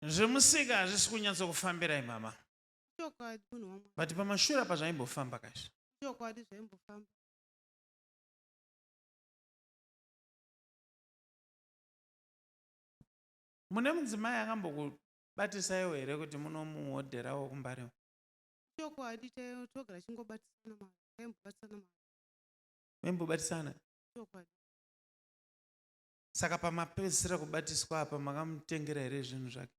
Zvemusika hazvisi kunyatsokufambirai mama. Chokwadi munhu waMwari. But pamashure apa zvaimbofamba kaizvi. Chokwadi zvaimbofamba. Mune mudzimai akambokubatisaiwo here kuti munomuhodherawo kumbare? Chokwadi togara chingobatisana mari. Taimbobatisana mari. Maimbobatisana? Chokwadi. Saka pamapedzisira kubatiswa apa makamutengera here zvinhu zvake?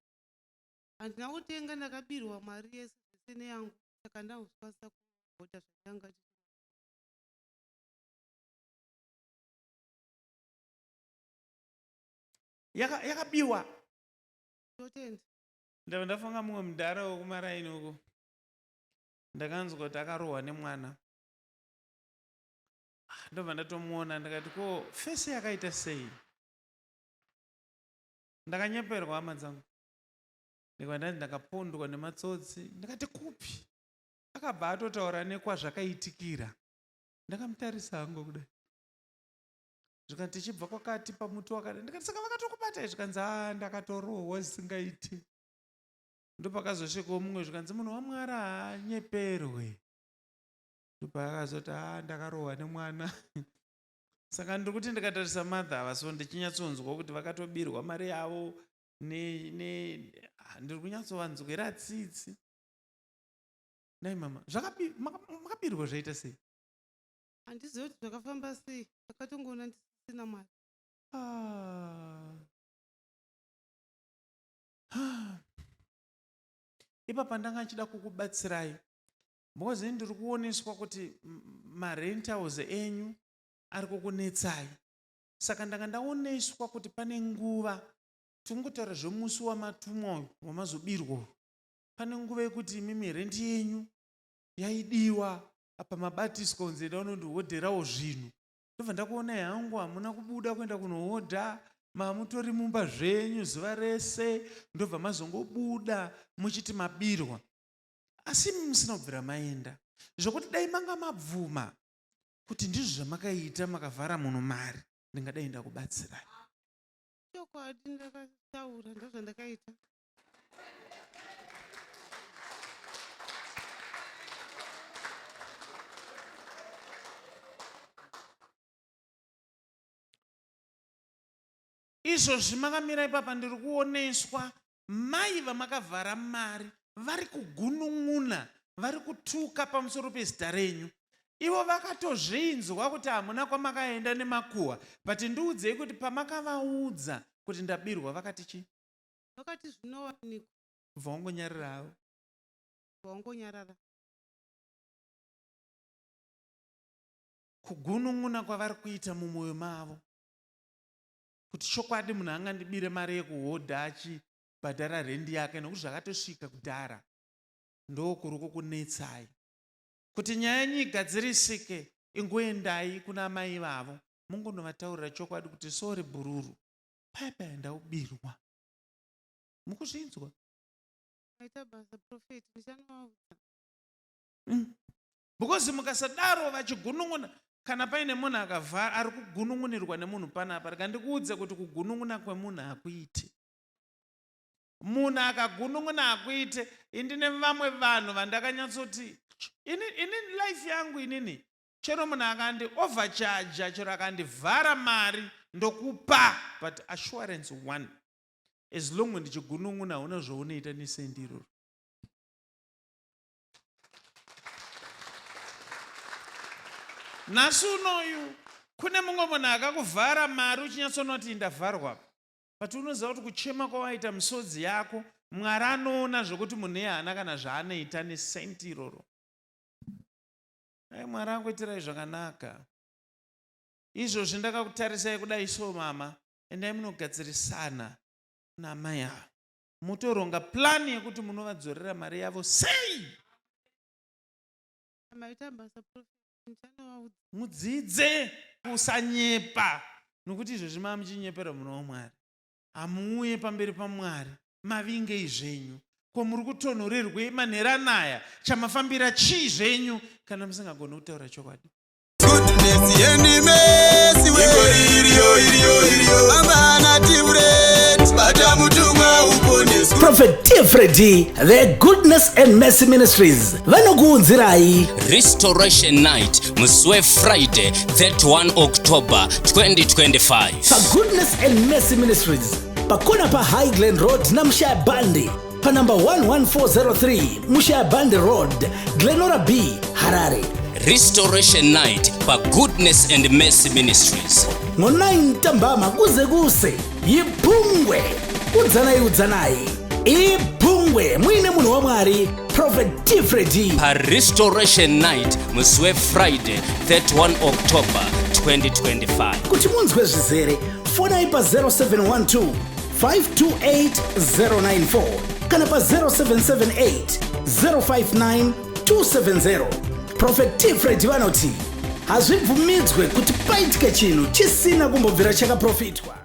Handina kutenga ndakabirwa mari yese zvese neyangu saka ndakuzokwanisa kuhodha zvandanga Yakabiwa. Totenda. Ndabva ndafunga mumwe mudhara wekumaraini uko. Ndakanzwa kuti akarohwa nemwana. Ah, ndobva ndatomuona ndikati ko fesi yakaita sei? Ndakanyeperwa hama dzangu. Ndikabva ndati ndakapondwa nematsotsi. Ndikati kupi? Akabva atotaura nekwazvakaitikira. Ndakamutarisa hangu kudai. Zvikanzi tichibva kwakati pamuti wakati. Ndikati saka vakatokubatai? Zvikanzi haa ndakatorohwa zvisingaiti. Ndopakazosvikawo mumwe zvikanzi munhu waMwari haanyeperwe. Ndopaakazoti haa ndakarohwa nemwana. Saka ndiri kuti ndikatarisa mother ava so ndichinyatsonzwa kuti vakatobirwa mari yavo ne, ne ah, ndiri kunyatsovanzwira tsitsi. Nhai mama, zvakabi, makabirwa zvaita sei? Handizivi kuti zvakafamba sei, ndakatongoona ndisisina mari. Ah. Ah. Ipapa ndanga ndichida kukubatsirai because ini ndiri kuoneswa kuti marentals enyu ari kukunetsai saka ndanga ndaoneswa kuti pane nguva tingotaura zvemusi wamatumwa uyu wamazobirwa uyu pane nguva yekuti imimi renti yenyu yaidiwa apa mabatiswa kunzi enda unondihodherawo zvinhu ndobva ndakuonai hangu hamuna kubuda kuenda kunohodha mamutori mumba zvenyu zuva rese ndobva mazongobuda muchiti mabirwa asi imi musina kubvira maenda zvekuti dai manga mabvuma kuti ndizvo zvamakaita makavhara munhu mari ndingadai ndakubatsirai. Chokwadi ndakataura ndozvandakaita. Izvozvi makamira ipapa ndiri kuoneswa mai vamakavhara mari vari kugunun'una vari kutuka pamusoro pezita renyu. Ivo vakatozvinzwa kuti hamuna kwamakaenda nemakuhwa but ndiudzei kuti pamakavaudza kuti ndabirwa vakati chii? Vakati zvinowanikwa. Kubva wangonyarara havo. Kubva wangonyarara. Kugunun'una kwavari kuita mumwoyo mavo. Kuti chokwadi munhu angandibire mari yekuhodha achibhadhara rendi yake nekuti zvakatosvika kudhara ndokuri kukunetsai. Kuti nyaya yenyu igadzirisike ingoendai kuna amai ivavo mungonovataurira chokwadi kuti sorry bhururu paya paya ndaubirwa. Mukuzvinzwa? Maita basa prophet ndichanovaudza. Because mukasadaro vachigunun'una kana paine munhu akavhara ari kugunun'unirwa nemunhu panapa rega ndikuudze kuti kugunun'una kwemunhu hakuite. Munhu akagunun'una hakuite. Indine vamwe vanhu vandakanyatsoti ini, ini life yangu inini chero munhu akandi overcharge chero akandivhara mari ndokupa but assurance one as long ndichigunun'una hauna zvaunoita nesendi iroro. Nhasi unoyu kune mumwe munhu akakuvhara mari uchinyatsonoti ndavharwa but unoziva kuti kuchema kwawaita misodzi yako Mwari anoona zvekuti munhu iye haana kana zvaanoita nesenti iroro. Dai Mwari akuitirai zvakanaka. Izvozvi ndakakutarisai kudai so mama, endai munogadzirisana naamai ava. Motoronga plan yekuti munovadzorera mari yavo sei. Maita basa prophet ndichanovaudza. Mudzidze kusanyepa nokuti izvozvi mava muchinyepera munhu waMwari. Hamuuye pamberi paMwari mavingei zvenyu. Ko muri kutonhorerwei manheru anaya chamafambira chii zvenyu kana musingagoni kutaura chokwadi. Goodness and mercy we iriyo iriyo iriyo amana tiuret bata mutumwa uponeswe. Prophet T Freddy veGoodness and Mercy Ministries vanokuunzirai Restoration Night musi weFriday 31 October 2025. PaGoodness and Mercy Ministries, pakona paHigh Glen Road naMushaya Bandi, panumber 11403 Mushaya Bandi Road, Glenora B, Harare. Restoration Night paGoodness and Mercy Ministries. Ngo-9 ntambama kuze kuse yiphungwe. Udzanai, udzanai, iphungwe muine munhu waMwari, Prophet T Freddy. PaRestoration Night musi weFriday 31 October 2025. Kuti munzwe zvizere, fonai pa0712 528 094 kana pa0778 059 270. Prophet T Freddy vanoti hazvibvumidzwe kuti paitike chinhu chisina kumbobvira chakaprofitwa.